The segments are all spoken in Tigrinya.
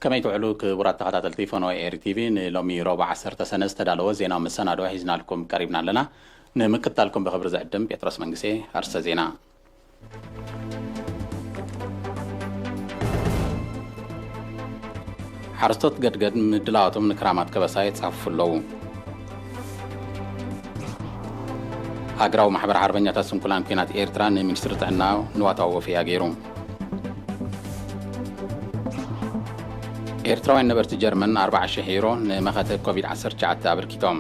ከመይ ትውዕሉ ክቡራት ተኸታተልቲ ፎኖ ኤሪ ቲቪ? ንሎሚ ሮባ ዓሰርተ ሰነ ዝተዳለወ ዜናዊ መሰናድኦ ሒዝናልኩም ቀሪብና ኣለና። ንምክትታልኩም ብኽብሪ ዝዕድም ጴጥሮስ መንግሴ። ኣርስተ ዜና። ሓረስቶት ገድገድ ምድላዋቶም ንክራማት ከበሳ የጻፍፉ ኣለዉ። ሃገራዊ ማሕበር ሓርበኛታት ስንኩላን ኲናት ኤርትራ ንሚኒስትሪ ጥዕና ንዋታዊ ወፈያ ገይሩ። ኤርትራውያን ነበርቲ ጀርመን ኣርብዓ ሽሕ ዩሮ ንመኸተ ኮቪድ ዓሰርተ ትሽዓተ ኣበርኪቶም።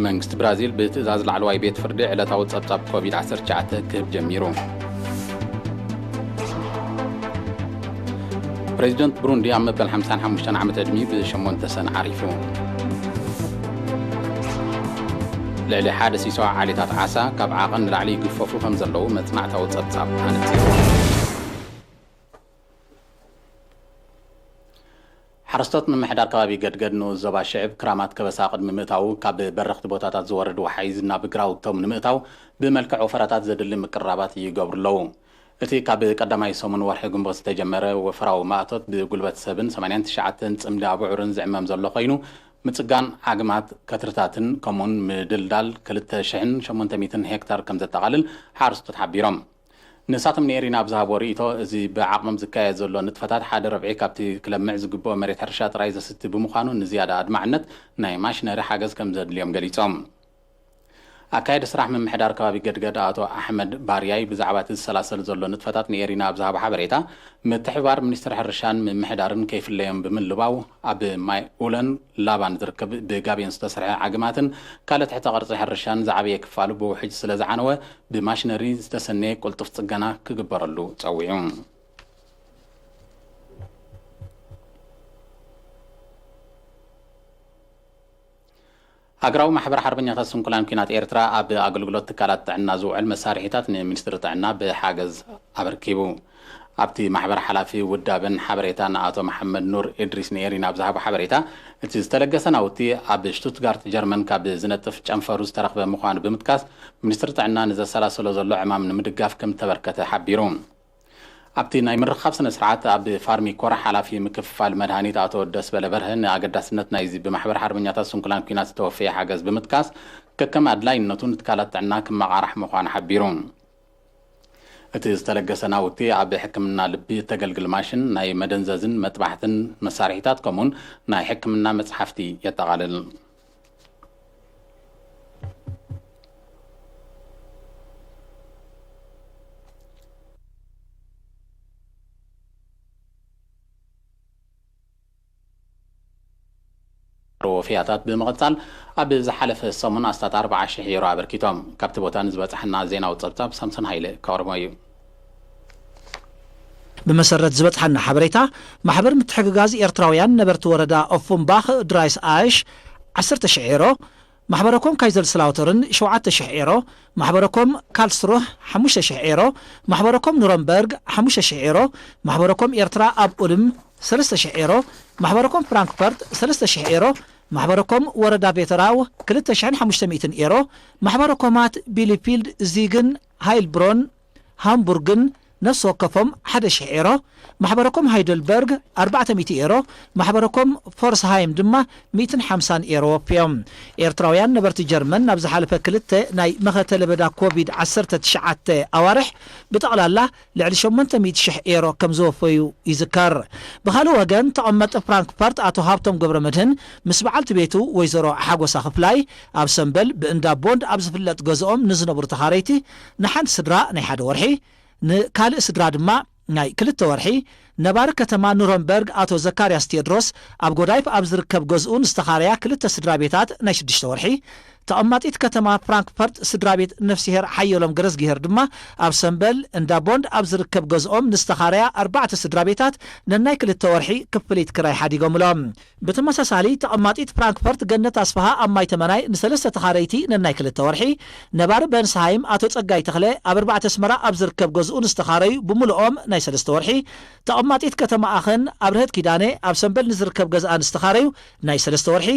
መንግስቲ ብራዚል ብትእዛዝ ላዕለዋይ ቤት ፍርዲ ዕለታዊ ጸብጻብ ኮቪድ ዓሰርተ ትሽዓተ ክህብ ጀሚሩ። ፕሬዚደንት ብሩንዲ ኣብ መበል ሓምሳን ሓሙሽተን ዓመት ዕድሚኡ ብሸሞንተ ሰነ ዓሪፉ። ልዕሊ ሓደ ሲሶ ዓሌታት ዓሳ ካብ ዓቐን ንላዕሊ ይግፈፉ ከም ዘለዉ መጽናዕታዊ ጸብጻብ ኣነጺሩ። ሓረስቶት ምምሕዳር ከባቢ ገድገድ ንኡስ ዞባ ሽዕብ ክራማት ከበሳ ቅድሚ ምእታዉ ካብ በረኽቲ ቦታታት ዝወርድ ወሓይዝ ናብ ግራውቶም ንምእታው ብመልክዕ ወፈራታት ዘድሊ ምቅርራባት ይገብሩ ኣለዉ። እቲ ካብ ቀዳማይ ሰሙን ወርሒ ግንቦት ዝተጀመረ ወፈራዊ ማእቶት ብጉልበት ሰብን ሰማንያን ትሽዓተን ጽምዲ ኣቡዑርን ዝዕመም ዘሎ ኮይኑ፣ ምጽጋን ዓግማት ከትርታትን ከምኡውን ምድልዳል ክልተ ሽሕን ሸሞንተ ሚእትን ሄክታር ከም ዘጠቓልል ሓረስቶት ሓቢሮም። ንሳቶም ንኤሪና ኣብ ዝሃብዎ ርእይቶ፣ እዚ ብዓቕሞም ዝካየድ ዘሎ ንጥፈታት ሓደ ረብዒ ካብቲ ክለምዕ ዝግብኦ መሬት ሕርሻ ጥራይ ዘስቲ ብምዃኑ፣ ንዝያዳ ኣድማዕነት ናይ ማሽነሪ ሓገዝ ከም ዘድልዮም ገሊጾም። ኣካየዲ ስራሕ ምምሕዳር ከባቢ ገድገድ ኣቶ ኣሕመድ ባርያይ ብዛዕባ እቲ ዝሰላሰል ዘሎ ንጥፈታት ንኤሪና ኣብ ዝሃቦ ሓበሬታ፣ ምትሕብባር ሚኒስትሪ ሕርሻን ምምሕዳርን ከይፍለዮም ብምልባው፣ ኣብ ማይ ኡለን ላባን ዝርከብ ብጋቤን ዝተሰርሐ ዓግማትን ካልእ ትሕተ ቅርጺ ሕርሻን ዝዓበየ ክፋሉ ብውሕጅ ስለ ዝዓነወ፣ ብማሽነሪ ዝተሰነየ ቅልጡፍ ጽገና ክግበረሉ ጸዊዑ። ሃገራዊ ማሕበር ሓርበኛታት ስንኩላን ኲናት ኤርትራ ኣብ ኣገልግሎት ትካላት ጥዕና ዝውዕል መሳርሒታት ንሚኒስትሪ ጥዕና ብሓገዝ ኣበርኪቡ። ኣብቲ ማሕበር ሓላፊ ውዳበን ሓበሬታን ኣቶ መሓመድ ኑር እድሪስ ንኤሪና ኣብ ዝሃቦ ሓበሬታ፣ እቲ ዝተለገሰ ናውቲ ኣብ ሽቱትጋርት ጀርመን ካብ ዝነጥፍ ጨንፈሩ ዝተረኽበ ምዃኑ ብምጥቃስ፣ ሚኒስትሪ ጥዕና ንዘሰላሰሎ ዘሎ ዕማም ንምድጋፍ ከም ተበርከተ ሓቢሩ። ኣብቲ ናይ ምርኻብ ስነ ስርዓት ኣብ ፋርሚ ኮራ ሓላፊ ምክፍፋል መድሃኒት ኣቶ ደስበለ በርሀ ንኣገዳስነት ናይዚ ብማሕበር ሓርበኛታት ስንኩላን ኲናት ዝተወፈየ ሓገዝ ብምጥቃስ፣ ከከም ኣድላይነቱ ንትካላት ጥዕና ክመቓራሕ ምዃኑ ሓቢሩ። እቲ ዝተለገሰ ናውቲ ኣብ ሕክምና ልቢ እተገልግል ማሽን፣ ናይ መደንዘዝን መጥባሕትን መሳርሒታት፣ ከምኡውን ናይ ሕክምና መጽሓፍቲ የጠቓልል። ወፍያታት ብምቕጻል፣ ኣብ ዝሓለፈ ሰሙን ኣስታት ኣርብዓ ሽሕ ዩሮ ኣበርኪቶም። ካብቲ ቦታ ንዝበጽሐና ዜናዊ ጸብጻብ ሳምሶን ሃይለ ከቕርቦ እዩ። ብመሰረት ዝበጽሓና ሓበሬታ፣ ማሕበር ምትሕግጋዝ ኤርትራውያን ነበርቲ ወረዳ ኦፉምባኽ ድራይስ ኣሽ ዓሰርተ ሽሕ ኤሮ፣ ማሕበረኮም ካይዘልስላውተርን ሸውዓተ ሽሕ ኤሮ፣ ማሕበረኮም ካልስሩህ ሓሙሽተ ሽሕ ኤሮ፣ ማሕበረኮም ኑረምበርግ ሓሙሽተ ሽሕ ኤሮ፣ ማሕበረኮም ኤርትራ ኣብ ኡልም ሰለስተ ሽሕ ኤሮ፣ ማሕበረኮም ፍራንክፈርት ሰለስተ ሽሕ ኤሮ፣ ማሕበረኮም ወረዳ ቬተራው ክልተ ሽሕን ሓሙሽተ ሚእትን ኤሮ፣ ማሕበረኮማት ቢሊፊልድ፣ ዚግን ሃይልብሮን ሃምቡርግን ነፍሲ ወከፎም ሓደ ሽሕ ኤሮ፣ ማሕበረኮም ሃይደልበርግ ኣርባዕተ ሚእቲ ኤሮ፣ ማሕበረኮም ፎርስሃይም ድማ ሚእትን ሓምሳን ኤሮ ወፍዮም። ኤርትራውያን ነበርቲ ጀርመን ናብ ዝሓለፈ ክልተ ናይ መኸተ ለበዳ ኮቪድ ዓሰርተ ትሽዓተ ኣዋርሕ ብጠቕላላ ልዕሊ ሸሞንተ ሚእቲ ሽሕ ኤሮ ከም ዝወፈዩ ይዝከር። ብኻልእ ወገን፣ ተቐመጢ ፍራንክፈርት ኣቶ ሃብቶም ገብረመድህን ምስ በዓልቲ ቤቱ ወይዘሮ ሓጎሳ ክፍላይ ኣብ ሰምበል ብእንዳ ቦንድ ኣብ ዝፍለጥ ገዝኦም ንዝነብሩ ተኻረይቲ፣ ንሓንቲ ስድራ ናይ ሓደ ወርሒ፣ ንካልእ ስድራ ድማ ናይ ክልተ ወርሒ፣ ነባሪ ከተማ ኑረምበርግ ኣቶ ዘካርያስ ቴድሮስ ኣብ ጎዳይፍ ኣብ ዝርከብ ገዝኡ ንዝተኻረያ ክልተ ስድራ ቤታት ናይ ሽዱሽተ ወርሒ፣ ተቐማጢት ከተማ ፍራንክፈርት ስድራ ቤት ነፍስሄር ሓየሎም ገረዝግሄር ድማ ኣብ ሰምበል እንዳ ቦንድ ኣብ ዝርከብ ገዝኦም ንዝተኻረያ ኣርባዕተ ስድራ ቤታት ነናይ ክልተ ወርሒ ክፍሊት ክራይ ሓዲጎምሎም። ብተመሳሳሊ፣ ተቐማጢት ፍራንክፈርት ገነት ኣስፍሃ ኣብ ማይ ተመናይ ንሰለስተ ተኻረይቲ ነናይ ክልተ ወርሒ፣ ነባሪ በንስሃይም ኣቶ ጸጋይ ተኽለ ኣብ ኣርባዕተ ኣስመራ ኣብ ዝርከብ ገዝኡ ንዝተኻረዩ ብምልኦም ናይ ሰለስተ ወርሒ፣ ተቐማጢት ከተማ ኣኸን ኣብርሀት ኪዳነ ኣብ ሰምበል ንዝርከብ ገዝኣ ንዝተኻረዩ ናይ ሰለስተ ወርሒ፣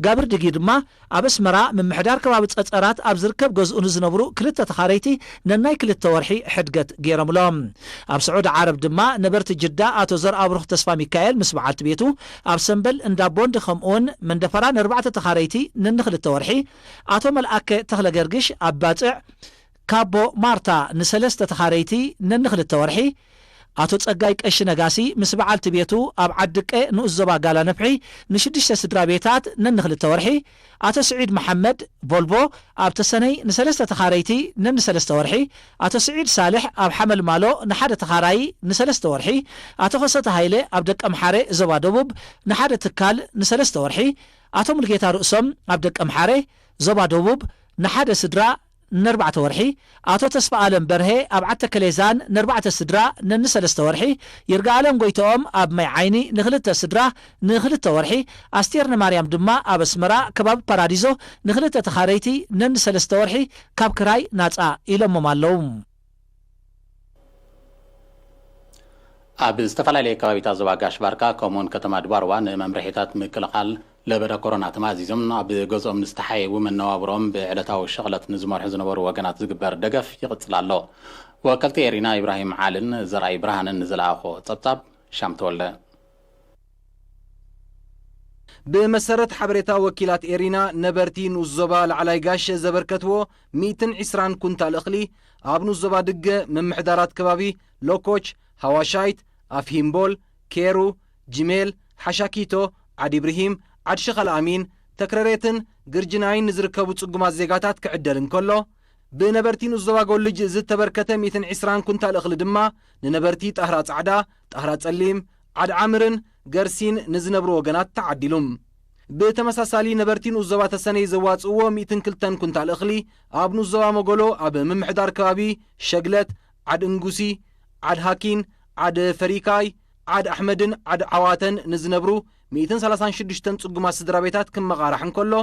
ጋብር ድጊ ድማ ኣብ ኣስመራ ምምሕ ሕዳር ከባቢ ጸጸራት ኣብ ዝርከብ ገዝኡ ንዝነብሩ ክልተ ተኻረይቲ ነናይ ክልተ ወርሒ ሕድገት ገይሮምሎም። ኣብ ስዑዲ ዓረብ ድማ ነበርቲ ጅዳ ኣቶ ዘርኣብሩኽ ተስፋ ሚካኤል ምስ በዓልቲ ቤቱ፣ ኣብ ሰምበል እንዳ ቦንድ ከምኡውን መንደፈራ ንኣርባዕተ ተኻረይቲ ነንክልተ ወርሒ፣ ኣቶ መልኣከ ተኽለ ገርግሽ ኣብ ባጽዕ ካቦ ማርታ ንሰለስተ ተኻረይቲ ነንክልተ ወርሒ፣ ኣቶ ጸጋይ ቀሺ ነጋሲ ምስ በዓልቲ ቤቱ ኣብ ዓድቀ ንኡስ ዞባ ጋላ ነፍሒ ንሽዱሽተ ስድራ ቤታት ነንክልተ ወርሒ፣ ኣቶ ስዒድ መሓመድ ቦልቦ ኣብ ተሰነይ ንሰለስተ ተኻረይቲ ነንሰለስተ ወርሒ፣ ኣቶ ስዒድ ሳልሕ ኣብ ሓመልማሎ ንሓደ ተኻራዪ ንሰለስተ ወርሒ፣ ኣቶ ከሰተ ሃይለ ኣብ ደቀምሓረ ዞባ ደቡብ ንሓደ ትካል ንሰለስተ ወርሒ፣ ኣቶ ሙልጌታ ርእሶም ኣብ ደቀምሓረ ዞባ ደቡብ ንሓደ ስድራ ነርባዕተ ወርሒ፣ ኣቶ ተስፋ ኣለም በርሀ ኣብ ዓተ ከሌዛን ነርባዕተ ስድራ ነንሰለስተ ወርሒ፣ ይርጋ ኣለም ጎይተኦም ኣብ ማይ ዓይኒ ንክልተ ስድራ ንክልተ ወርሒ፣ ኣስቴር ነማርያም ድማ ኣብ ኣስመራ ከባቢ ፓራዲዞ ንክልተ ተኻረይቲ ነንሰለስተ ወርሒ ካብ ክራይ ናጻ ኢሎሞም ኣለዉ። ኣብ ዝተፈላለየ ከባቢታት ዞባ ጋሽ ባርካ ከምኡውን ከተማ ድባርዋ ንመምርሒታት ምክልኻል ለበዳ ኮሮና ተማእዚዞም ኣብ ገዝኦም ንዝተሓየቡ መነባብሮኦም ብዕለታዊ ሸቕለት ንዝመርሑ ዝነበሩ ወገናት ዝግበር ደገፍ ይቕጽል ኣሎ። ወከልቲ ኤሪና ኢብራሂም ዓልን ዘርኣይ ብርሃንን ንዝለኣኾ ጸብጻብ ሻም ተወልደ። ብመሰረት ሓበሬታ ወኪላት ኤሪና፣ ነበርቲ ንኡስ ዞባ ላዕላይ ጋሽ ዘበርከትዎ ሚእትን ዕስራን ኩንታል እኽሊ፣ ኣብ ንኡስ ዞባ ድገ ምምሕዳራት ከባቢ ሎኮች፣ ሃዋሻይት፣ ኣፍሂምቦል፣ ኬሩ፣ ጅሜል፣ ሓሻኪቶ፣ ዓዲ ብርሂም፣ ዓድ ሸኸል ኣሚን፣ ተክረሬትን ግርጅናይን ንዝርከቡ ጽጉማት ዜጋታት ክዕደል እንከሎ፣ ብነበርቲ ንኡስ ዞባ ጎልጅ ዝተበርከተ ሚእትን ዕስራን ኩንታል እኽሊ ድማ ንነበርቲ ጣህራ ጻዕዳ፣ ጣህራ ጸሊም፣ ዓድ ዓምርን ገርሲን ንዝነብሩ ወገናት ተዓዲሉ። ብተመሳሳሊ ነበርቲ ንኡስ ዞባ ተሰነይ ዘዋጽእዎ ሚእትን ክልተን ኩንታል እኽሊ ኣብ ንኡስ ዞባ መጎሎ ኣብ ምምሕዳር ከባቢ ሸግለት፣ ዓድ እንጉሲ፣ ዓድ ሃኪን፣ ዓድ ፈሪካይ፣ ዓድ ኣሕመድን ዓድ ዓዋተን ንዝነብሩ ሚእትን ሰላሳን ሽዱሽተን ጽጉማት ስድራ ቤታት ክመቓራሕ እንከሎ፣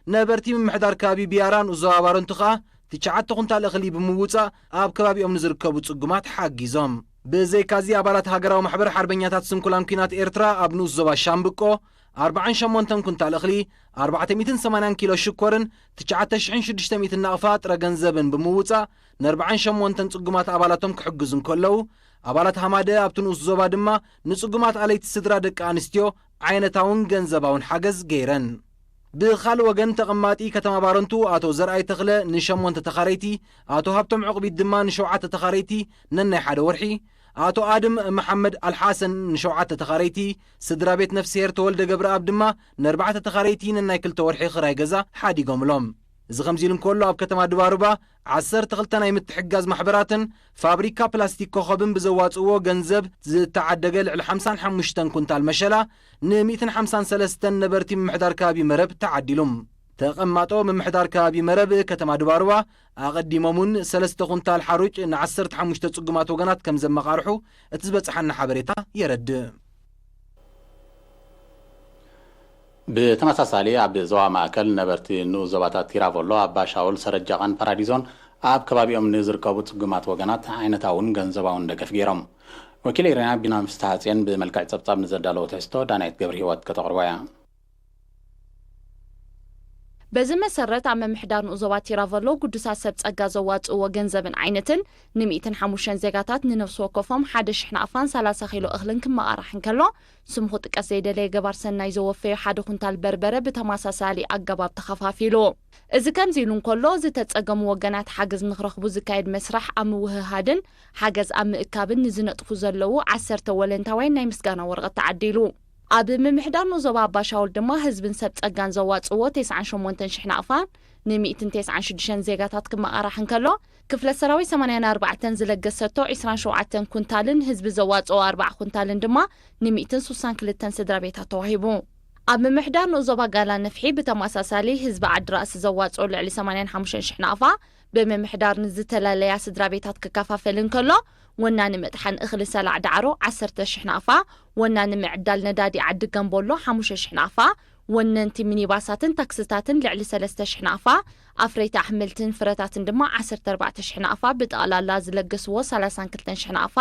ነበርቲ ምምሕዳር ከባቢ ቢያራ ንኡስ ዞባ ባረንቱ ከኣ ትሽዓተ ኩንታል እኽሊ ብምውጻእ ኣብ ከባቢኦም ንዝርከቡ ጽጉማት ሓጊዞም። ብዘይካዚ ኣባላት ሃገራዊ ማሕበር ሓርበኛታት ስንኩላን ኲናት ኤርትራ ኣብ ንኡስ ዞባ ሻምብቆ ኣርባዓን ሸሞንተን ኩንታል እኽሊ፣ ኣርባዕተ ሚእትን ሰማንያን ኪሎ ሽኮርን ትሽዓተ ሽሕን ሽዱሽተ ሚእትን ናቕፋ ጥረ ገንዘብን ብምውጻእ ንኣርባዓን ሸሞንተን ጽጉማት ኣባላቶም ክሕግዙ እንከለዉ፣ ኣባላት ሃማደ ኣብቲ ንኡስ ዞባ ድማ ንጽጉማት ኣለይቲ ስድራ ደቂ ኣንስትዮ ዓይነታውን ገንዘባውን ሓገዝ ገይረን። ብኻልእ ወገን ተቐማጢ ከተማ ባረንቱ ኣቶ ዘርኣይ ተኽለ ንሸሞንተ ተኻረይቲ፣ ኣቶ ሃብቶም ዕቑቢት ድማ ንሸውዓተ ተኻረይቲ ነናይ ሓደ ወርሒ፣ ኣቶ ኣድም መሓመድ ኣልሓሰን ንሸውዓተ ተኻረይቲ፣ ስድራ ቤት ነፍስሄር ተወልደ ገብረኣብ ድማ ንኣርባዕተ ተኻረይቲ ነናይ ክልተ ወርሒ ክራይ ገዛ ሓዲጎምሎም። እዚ ከምዚ ኢሉ እንከሎ፣ ኣብ ከተማ ድባሩባ ዓሰርተ ክልተ ናይ ምትሕግጋዝ ማሕበራትን ፋብሪካ ፕላስቲክ ኮኸብን ብዘዋጽእዎ ገንዘብ ዝተዓደገ ልዕሊ ሓምሳን ሓሙሽተን ኩንታል መሸላ ንሚእትን ሓምሳን ሰለስተን ነበርቲ ምምሕዳር ከባቢ መረብ ተዓዲሉ። ተቐማጦ ምምሕዳር ከባቢ መረብ ከተማ ድባሩባ ኣቐዲሞም እውን ሰለስተ ኩንታል ሓሩጭ ንዓሰርተ ሓሙሽተ ጽጉማት ወገናት ከም ዘመቓርሑ እቲ ዝበጽሓና ሓበሬታ የረድእ። ብተመሳሳሊ ኣብ ዞባ ማእከል ነበርቲ ንኡስ ዞባታት ቲራቮሎ፣ ኣባ ሻውል፣ ሰረጃቓን ፓራዲዞን ኣብ ከባቢኦም ንዝርከቡ ጽጉማት ወገናት ዓይነታውን ገንዘባውን ደገፍ ገይሮም። ወኪል ኤሪና ቢንያም ፍስሓጽዮን ብመልክዕ ጸብጻብ ንዘዳለዎ ትሕዝቶ ዳናይት ገብረ ህይወት ከተቕርቦ እያ። በዚ መሰረት ኣብ ምምሕዳር ንኡስ ዞባ ቲራቨሎ ግዱሳት ሰብ ጸጋ ዘዋጽእዎ ገንዘብን ዓይነትን ንሚእትን ሓሙሽተን ዜጋታት ንነፍሲ ወከፎም ሓደ ሽሕ ናቕፋን ሰላሳ ኪሎ እኽልን ክመቓራሕ እንከሎ፣ ስሙ ክጥቀስ ዘይደለየ ገባር ሰናይ ዘወፈዮ ሓደ ኩንታል በርበረ ብተመሳሳሊ ኣገባብ ተኸፋፊሉ። እዚ ከምዚ ኢሉ እንከሎ፣ ዝተጸገሙ ወገናት ሓገዝ ንክረኽቡ ዝካየድ መስርሕ ኣብ ምውህሃድን ሓገዝ ኣብ ምእካብን ንዝነጥፉ ዘለዉ ዓሰርተ ወለንታውያን ናይ ምስጋና ወረቐት ተዓዲሉ። ኣብ ምምሕዳር ንኡስ ዞባ ኣባሻውል ድማ ህዝብን ሰብ ጸጋን ዘዋጽእዎ ተስዓን ሸሞንተን ሽሕ ናቕፋን ንሚእትን ተስዓን ሽዱሽተን ዜጋታት ክመቓራሕ እንከሎ፣ ክፍለ ሰራዊት ሰማንያን ኣርባዕተን ዝለገሰቶ ዒስራን ሸውዓተን ኩንታልን ህዝቢ ዘዋጽኦ ኣርባዓ ኩንታልን ድማ ንሚእትን ሱሳን ክልተን ስድራ ቤታት ተዋሂቡ። ኣብ ምምሕዳር ንኡስ ዞባ ጋላ ነፍሒ ብተመሳሳሊ ህዝቢ ዓዲ ራእሲ ዘዋጽኦ ልዕሊ ሰማንያን ሓሙሽተን ሽሕ ናቕፋ ብምምሕዳር ንዝተላለያ ስድራ ቤታት ክከፋፈል እንከሎ፣ ወናኒ ምጥሓን እኽሊ ሰላዕ ዳዕሮ ዓሰርተ ሽሕ ናቕፋ፣ ወናኒ ምዕዳል ነዳዲ ዓዲ ገምቦሎ ሓሙሽተ ሽሕ ናቕፋ፣ ወነንቲ ሚኒባሳትን ታክስታትን ልዕሊ ሰለስተ ሽሕ ናቕፋ፣ ኣፍረይቲ ኣሕምልትን ፍረታትን ድማ ዓሰርተ ኣርባዕተ ሽሕ ናቕፋ ብጠቕላላ ዝለገስዎ ሰላሳን ክልተን ሽሕ ናቕፋ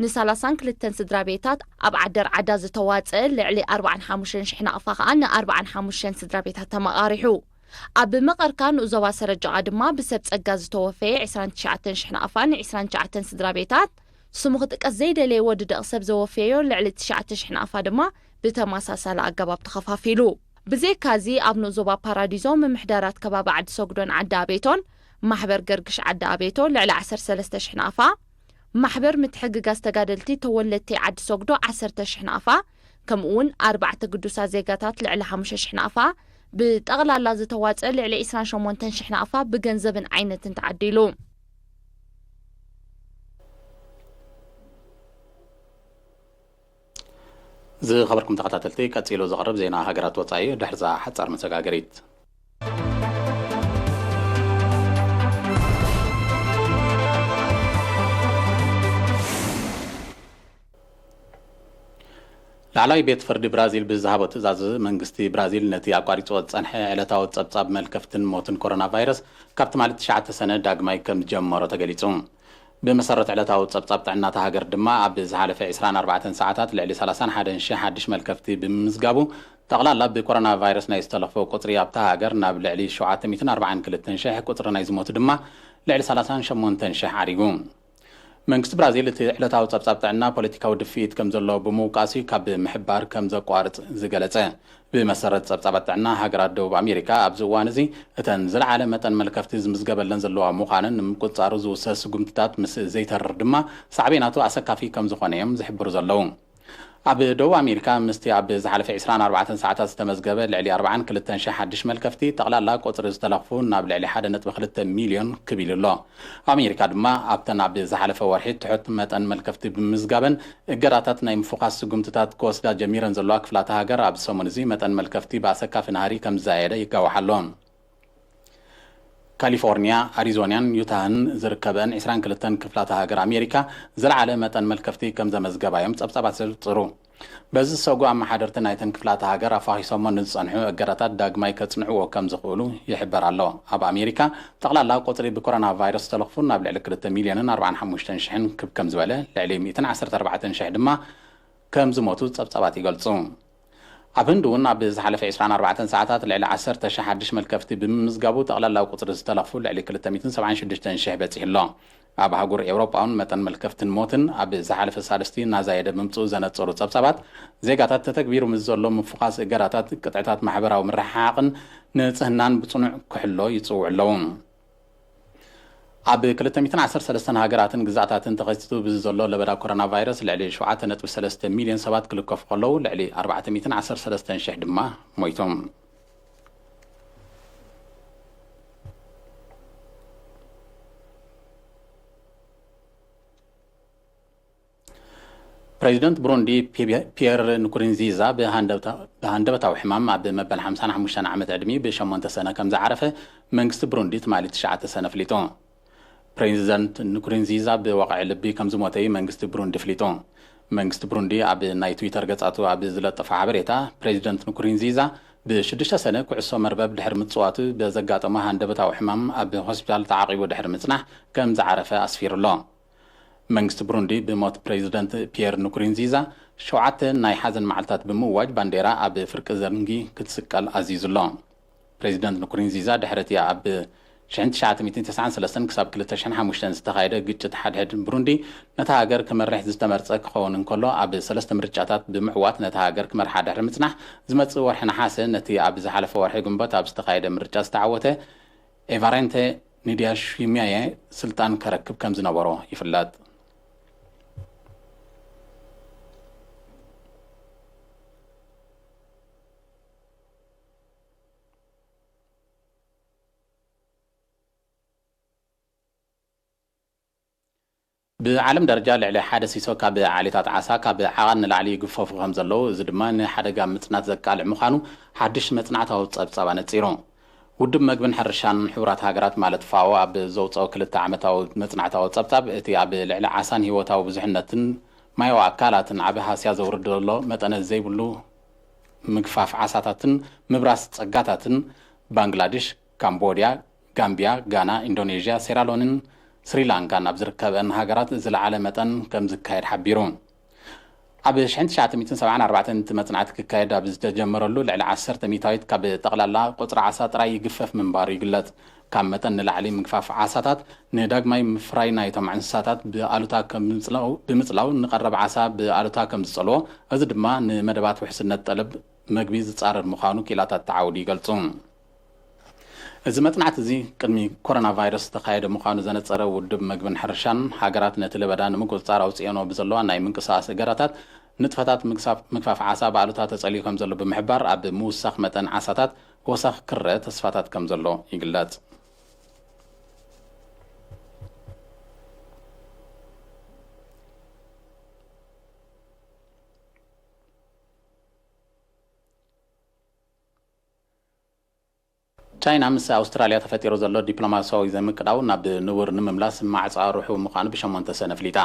ንሰላሳን ክልተን ስድራ ቤታት፣ ኣብ ዓደር ዓዳ ዝተዋፀአ ልዕሊ ኣርባዓን ሓሙሽተን ሽሕ ናቕፋ ከኣ ንኣርባዓን ሓሙሽተን ስድራ ቤታት ተመቓሪሑ። ኣብ መቐርካ ንኡዞባ ሰረጃቓ ድማ ብሰብ ጸጋ ዝተወፈየ ዕስራን ትሽዓተን ሽሕ ናቕፋ ን ዕስራን ትሽዓተን ስድራ ቤታት፣ ስሙ ክጥቀስ ዘይደለየ ወዲ ደቕ ሰብ ዘወፈዮ ልዕሊ ትሽዓተ ሽሕ ናቕፋ ድማ ብተመሳሳሊ ኣገባብ ተኸፋፊሉ። ብዘይካዚ ኣብ ንኡዞባ ፓራዲዞ ምምሕዳራት ከባቢ ዓዲ ሰጉዶን ዓዲ ኣቤቶን፣ ማሕበር ገርግሽ ዓዲ ኣቤቶ ልዕሊ ዓሰርተ ሰለስተ ሽሕ ናቕፋ፣ ማሕበር ምትሕግጋዝ ተጋደልቲ ተወለድቲ ዓዲ ሰጉዶ ዓሰርተ ሽሕ ናቕፋ፣ ከምኡ እውን ኣርባዕተ ግዱሳት ዜጋታት ልዕሊ ሓሙሽተ ሽሕ ናቕፋ፣ ብጠቕላላ ዝተዋጸ ልዕሊ ዕስራን ሸሞንተን ሽሕ ናቕፋ ብገንዘብን ዓይነትን ተዓዲሉ። ዝኸበርኩም ተኸታተልቲ፣ ቀጺሉ ዝቐርብ ዜና ሃገራት ወጻኢ ድሕርዛ ሓጻር መሰጋገሪት። ላዕላዊ ቤት ፍርዲ ብራዚል ብዝሃቦ ትእዛዝ፣ መንግስቲ ብራዚል ነቲ ኣቋሪጽዎ ዝጸንሐ ዕለታዊ ጸብጻብ መልከፍትን ሞትን ኮሮና ቫይረስ ካብ ትማሊ ትሽዓተ ሰነ ዳግማይ ከም ዝጀመሮ ተገሊጹ። ብመሰረት ዕለታዊ ጸብጻብ ጥዕና እታ ሃገር ድማ፣ ኣብ ዝሓለፈ ዕስራን ኣርባዕተን ሰዓታት ልዕሊ ሰላሳን ሓደን ሽሕ ሓድሽ መልከፍቲ ብምምዝጋቡ፣ ጠቕላላ ብኮሮና ቫይረስ ናይ ዝተለኽፎ ቁጽሪ ኣብታ ሃገር ናብ ልዕሊ ሸውዓተ ሚእትን ኣርባዓን ክልተን ሽሕ፣ ቁጽሪ ናይ ዝሞቱ ድማ ልዕሊ ሰላሳን ሸሞንተን ሽሕ ዓሪጉ። መንግስቲ ብራዚል እቲ ዕለታዊ ጸብጻብ ጥዕና ፖለቲካዊ ድፍኢት ከም ዘሎ ብምውቃስ እዩ ካብ ምሕባር ከም ዘቋርጽ ዝገለጸ። ብመሰረት ጸብጻባት ጥዕና ሃገራት ደቡብ ኣሜሪካ፣ ኣብዚ እዋን እዚ እተን ዝለዓለ መጠን መልከፍቲ ዝምዝገበለን ዘለዋ ምዃነን ንምቁጽጻሩ ዝውሰድ ስጉምትታት ምስ ዘይተርር ድማ፣ ሳዕቤናቱ ኣሰካፊ ከም ዝኾነ እዮም ዝሕብሩ ዘለዉ። ኣብ ደቡብ ኣሜሪካ፣ ምስቲ ኣብ ዝሓለፈ ዕስራን ኣርባዕተን ሰዓታት ዝተመዝገበ ልዕሊ ኣርባዓን ክልተን ሽሕ ሓድሽ መልከፍቲ፣ ጠቕላላ ቁጽሪ ዝተለኽፉ ናብ ልዕሊ ሓደ ነጥቢ ክልተ ሚልዮን ክብ ኢሉ ኣሎ። ኣሜሪካ ድማ ኣብተን ኣብ ዝሓለፈ ወርሒ ትሑት መጠን መልከፍቲ ብምምዝጋበን እገዳታት ናይ ምፍዃስ ስጉምትታት ክወስዳ ጀሚረን ዘለዋ ክፍላተ ሃገር፣ ኣብዚ ሰሙን እዚ መጠን መልከፍቲ ብኣሰካፊ ናህሪ ከም ዝዛየደ ይጋዋሕ ኣሎ። ካሊፎርኒያ፣ ኣሪዞናን ዩታህን ዝርከበን ዕስራን ክልተን ክፍላተ ሃገር ኣሜሪካ ዝለዓለ መጠን መልከፍቲ ከም ዘመዝገባ እዮም ጸብጻባት ዘብጽሩ። በዚ ሰጉ፣ ኣመሓደርቲ ናይተን ክፍላተ ሃገር ኣፋኺሶሞ ንዝጸንሑ እገዳታት ዳግማይ ከጽንዕዎ ከም ዝኽእሉ ይሕበር ኣሎ። ኣብ ኣሜሪካ፣ ጠቕላላ ቁጽሪ ብኮሮና ቫይረስ ዝተለኽፉ ናብ ልዕሊ ክልተ ሚልዮንን ኣርባዓን ሓሙሽተን ሽሕን ክብ ከም ዝበለ፣ ልዕሊ ሚእትን ዓሰርተ ኣርባዕተን ሽሕ ድማ ከም ዝሞቱ ጸብጻባት ይገልጹ። ኣብ ህንዲ እውን፣ ኣብ ዝሓለፈ ዕስራን ኣርባዕተን ሰዓታት ልዕሊ ዓሰርተ ሽሕ ሓድሽ መልከፍቲ ብምምዝጋቡ፣ ጠቕላላ ቁጽሪ ዝተለኽፉ ልዕሊ ክልተ ሚእትን ሰብዓን ሽዱሽተን ሽሕ በጺሑ ኣሎ። ኣብ ኣህጉር ኤውሮጳ እውን መጠን መልከፍትን ሞትን ኣብ ዝሓለፈ ሳልስቲ እናዛየደ ምምጽኡ ዘነጸሩ ጸብጻባት፣ ዜጋታት ተተግቢሩ ምስ ዘሎ ምፍዃስ እገዳታት፣ ቅጥዕታት ማሕበራዊ ምርሕሓቕን ንጽህናን ብጽኑዕ ክሕሎ ይጽውዑ ኣለዉ። ኣብ ክልተ ሚእትን ዓሰርተ ሰለስተን ሃገራትን ግዝኣታትን ተኸሲቱ ብዝዘሎ ለበዳ ኮሮና ቫይረስ፣ ልዕሊ ሸውዓተ ነጥቢ ሰለስተ ሚልዮን ሰባት ክልከፉ ከለዉ፣ ልዕሊ ኣርባዕተ ሚእትን ዓሰርተ ሰለስተን ሽሕ ድማ ሞይቶም። ፕሬዚደንት ብሩንዲ ፒ-፣ ፒየር ንኩሩንዚዛ ብሃንደብታ-፣ ብሃንደበታዊ ሕማም ኣብ መበል ሓምሳን ሓሙሽተን ዓመት ዕድሚኡ ብሸሞንተ ሰነ ከም ዝዓረፈ መንግስቲ ብሩንዲ ትማሊ ትሽዓተ ሰነ ኣፍሊጡ። ፕሬዚደንት ንኩሩንዚዛ ብወቕዒ ልቢ ከም ዝሞተ እዩ መንግስቲ ብሩንዲ ኣፍሊጡ። መንግስቲ ብሩንዲ ኣብ ናይ ትዊተር ገጻቱ ኣብ ዝለጠፎ ሓበሬታ፣ ፕሬዚደንት ንኩሩንዚዛ ብሽዱሽተ ሰነ ኩዕሶ መርበብ ድሕሪ ምጽዋቱ ብዘጋጠሞ ሃንደበታዊ ሕማም ኣብ ሆስፒታል ተዓቒቡ ድሕሪ ምጽናሕ ከም ዝዓረፈ ኣስፊሩ ኣሎ። መንግስቲ ብሩንዲ ብሞት ፕሬዚደንት ፒየር ንኩሩንዚዛ ሸውዓተ ናይ ሓዘን መዓልታት ብምእዋጅ፣ ባንዴራ ኣብ ፍርቂ ዘንጊ ክትስቀል ኣዚዙ ኣሎ። ፕሬዚደንት ንኩሩንዚዛ ድሕሪ እቲ ኣብ ሽሕን ትሽዓተ ሚእትን ተስዓን ሰለስተን ክሳብ ክልተ ሽሕን ሓሙሽተን ዝተኻየደ ግጭት ሓድሕድ ብሩንዲ፣ ነታ ሃገር ክመርሕ ዝተመርጸ ክኸውን እንከሎ፣ ኣብ ሰለስተ ምርጫታት ብምዕዋት ነታ ሃገር ክመርሓ ድሕሪ ምጽናሕ፣ ዝመጽእ ወርሒ ነሓሰ ነቲ ኣብ ዝሓለፈ ወርሒ ግንቦት ኣብ ዝተኻየደ ምርጫ ዝተዓወተ ኤቫረንተ ንድያሽሚያየ ስልጣን ከረክብ ከም ዝነበሮ ይፍለጥ። ብዓለም ደረጃ ልዕሊ ሓደ ሲሶ ካብ ዓሌታት ዓሳ ካብ ዓቐን ንላዕሊ ይግፈፉ ከም ዘለዉ፣ እዚ ድማ ንሓደጋ ምጽናት ዘቃልዕ ምዃኑ ሓድሽ መጽናዕታዊ ጸብጻብ ኣነጺሩ። ውድብ መግብን ሕርሻን ሕቡራት ሃገራት ማለት ፋኦ ኣብ ዘውጽኦ ክልተ ዓመታዊ መጽናዕታዊ ጸብጻብ፣ እቲ ኣብ ልዕሊ ዓሳን ህይወታዊ ብዙሕነትን ማያዊ ኣካላትን ዓቢ ሃስያ ዘውርድ ዘሎ መጠነ ዘይብሉ ምግፋፍ ዓሳታትን ምብራስ ጸጋታትን ባንግላድሽ፣ ካምቦድያ፣ ጋምቢያ፣ ጋና፣ ኢንዶኔዥያ፣ ሴራሎንን ስሪላንካን ኣብ ዝርከበን ሃገራት ዝለዓለ መጠን ከም ዝካየድ ሓቢሩ። ኣብ ሽሕን ትሽዓተ ሚእትን ሰብዓን ኣርባዕተን እቲ መጽናዕቲ ክካየድ ኣብ ዝተጀመረሉ፣ ልዕሊ ዓሰርተ ሚእታዊት ካብ ጠቕላላ ቁጽሪ ዓሳ ጥራይ ይግፈፍ ምንባሩ ይግለጽ። ካብ መጠን ንላዕሊ ምግፋፍ ዓሳታት ንዳግማይ ምፍራይ ናይቶም እንስሳታት ብኣሉታ ከም ዝምጽላው-፣ ብምጽላው ንቐረብ ዓሳ ብኣሉታ ከም ዝጸልዎ፣ እዚ ድማ ንመደባት ውሕስነት ጠለብ መግቢ ዝጻረር ምዃኑ ክኢላታት ተዓውዲ ይገልጹ። እዚ መጽናዕቲ እዚ ቅድሚ ኮሮና ቫይረስ ዝተኻየደ ምዃኑ ዘነጸረ ውድብ መግብን ሕርሻን፣ ሃገራት ነቲ ለበዳ ንምቁጽጻር ኣውጽኤኖ ብዘለዋ ናይ ምንቅስቓስ እገዳታት፣ ንጥፈታት ምግሳፍ-፣ ምግፋፍ ዓሳ ብኣሉታ ተጸልዩ ከም ዘሎ ብምሕባር፣ ኣብ ምውሳኽ መጠን ዓሳታት ወሰኽ ክረ ተስፋታት ከም ዘሎ ይግለጽ። ቻይና ምስ ኣውስትራልያ ተፈጢሩ ዘሎ ዲፕሎማሲያዊ ዘይምቅዳው ናብ ንቡር ንምምላስ ማዕጾኣ ርሑው ምዃኑ ብሸሞንተ ሰነ ኣፍሊጣ።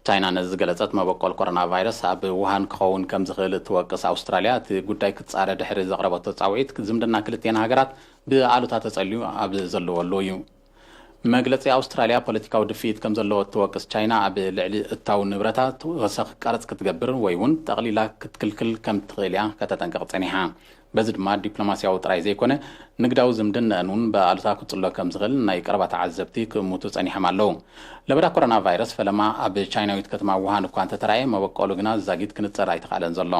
ቻይና ነዚ ዝገለጸት፣ መበቆል ኮሮና ቫይረስ ኣብ ውሃን ክኸውን ከም ዝኽእል እትወቅስ ኣውስትራልያ፣ እቲ ጉዳይ ክትጻረ ድሕሪ ዘቕረበቶ ጻውዒት፣ ዝምድና ክልቲኤን ሃገራት ብኣሉታ ተጸልዩ ኣብ ዘለወሉ እዩ። መግለጺ ኣውስትራልያ ፖለቲካዊ ድፍኢት ከም ዘለዎ እትወቅስ ቻይና፣ ኣብ ልዕሊ እታው ንብረታ ወሰኽ ቀረጽ ክትገብር ወይ እውን ጠቕሊላ ክትክልክል ከም ትኽእል እያ ከተጠንቅቕ ጸኒሓ። በዚ ድማ ዲፕሎማሲያዊ ጥራይ ዘይኮነ፣ ንግዳዊ ዝምድናኣን እውን ብኣሉታ ክጽሎ ከም ዝኽእል ናይ ቀረባ ተዓዘብቲ ክእምቱ ጸኒሖም ኣለዉ። ለበዳ ኮሮና ቫይረስ ፈለማ ኣብ ቻይናዊት ከተማ ውሃን እኳ እንተተራእየ፣ መበቆሉ ግና ዛጊት ክንጸር ኣይተኻእለን ዘሎ።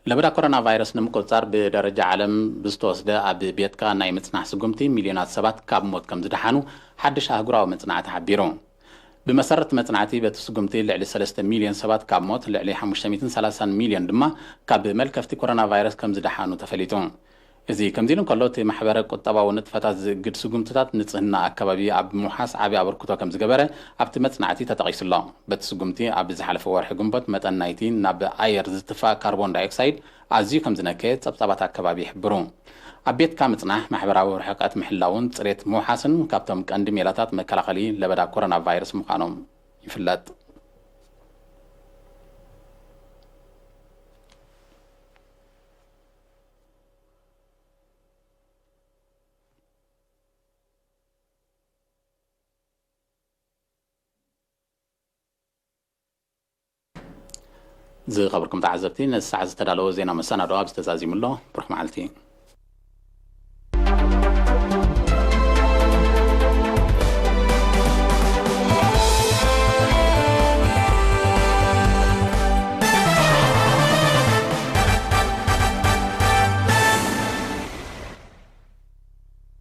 ለበዳ ኮሮና ቫይረስ ንምቁጽጻር ብደረጃ ዓለም ብዝተወስደ ኣብ ቤትካ ናይ ምጽናሕ ስጉምቲ፣ ሚልዮናት ሰባት ካብ ሞት ከም ዝደሓኑ ሓድሽ ኣህጉራዊ መጽናዕቲ ሓቢሩ። ብመሰረት መጽናዕቲ፣ በቲ ስጉምቲ ልዕሊ ሰለስተ ሚልዮን ሰባት ካብ ሞት፣ ልዕሊ ሓሙሽተ ሚእትን ሰላሳን ሚልዮን ድማ ካብ መልከፍቲ ኮሮና ቫይረስ ከም ዝደሓኑ ተፈሊጡ። እዚ ከምዚ ኢሉ እንከሎ፣ እቲ ማሕበረ ቁጠባዊ ንጥፈታት ዝእግድ ስጉምትታት ንጽህና ኣከባቢ ኣብ ምውሓስ ዓቢ ኣበርክቶ ከም ዝገበረ ኣብቲ መጽናዕቲ ተጠቒሱ ኣሎ። በቲ ስጉምቲ፣ ኣብ ዝሓለፈ ወርሒ ግንቦት መጠን ናይቲ ናብ ኣየር ዝትፋእ ካርቦን ዳይኦክሳይድ ኣዝዩ ከም ዝነከየ ጸብጻባት ኣከባቢ ይሕብሩ። ኣብ ቤትካ ምጽናሕ፣ ማሕበራዊ ርሕቀት ምሕላውን ጽሬት ምውሓስን ካብቶም ቀንዲ ሜላታት መከላኸሊ ለበዳ ኮሮና ቫይረስ ምዃኖም ይፍለጥ። ዝኸበርኩም ተዓዘብቲ፣ ነዚ ሰዓት ዝተዳለወ ዜና መሰናዶ ኣብዚ ተዛዚሙ ኣሎ። ብሩኽ መዓልቲ።